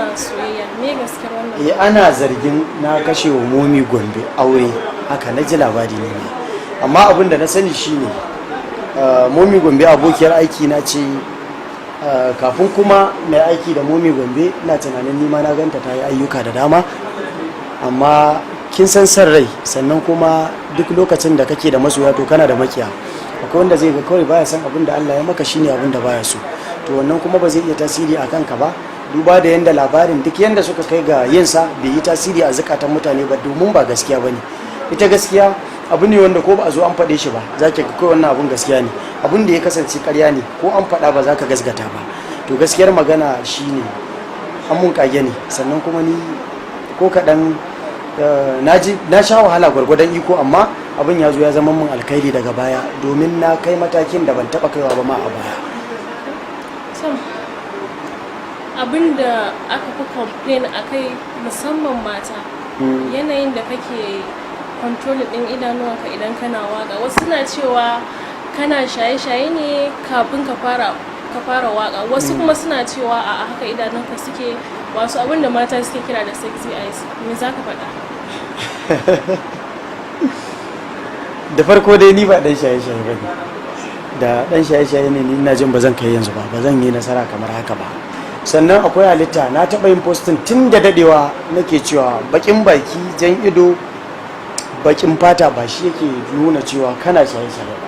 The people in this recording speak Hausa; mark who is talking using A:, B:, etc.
A: kuna soyayya. Me gaskiyar wannan?
B: Eh, ana zargin na kashe wa Momi Gombe aure, haka na ji labari ne ma. Amma abin da na sani shine Momi Gombe abokiyar aiki na ce. Kafin kuma mai aiki da Momi Gombe, ina tunanin nima na ganta ta yi ayyuka da dama. Amma kin san san rai, sannan kuma duk lokacin da kake da masoya, to kana da makiya. Akwai wanda zai ga kawai baya san abin da Allah ya maka, shine abin da baya so. To wannan kuma ba zai iya tasiri a kanka ba, duba da yanda labarin duk yanda suka kai ga yinsa bai yi tasiri a zukatan mutane ba, domin ba gaskiya ba ne. Ita gaskiya abu ne wanda ko ba a zo an faɗe shi ba, za ki ga kawai wannan abun gaskiya ne. Abun da ya kasance karya ne, ko an faɗa ba za ka gasgata ba. To gaskiyar magana shine an mun kage ne. Sannan kuma ni ko kaɗan na sha wahala gwargwadon iko, amma abin ya zo ya zama mun alkhairi daga baya, domin na kai matakin da ban taɓa kaiwa ba ma a baya.
A: Tom, abin da aka fi complain a kai, musamman mata, yanayin da kake control din idanuwanka idan kana waka. Wasu suna cewa kana shaye-shaye ne kafin ka fara waka, wasu kuma suna cewa a haka idanunka suke, wasu abin da mata suke kira da sexy eyes. Me za ka faɗa?
B: Da farko dai, ni ba dan shaye-shaye ba ne. Da dan shaye-shaye ne ni, ina jin ba zan kai yanzu ba, ba zan yi nasara kamar haka ba. Sannan akwai halitta. Na taɓa yin posting tun da dadewa, nake cewa bakin baki, jan ido, bakin fata ba shi yake nuna cewa kana shaye-shaye ba.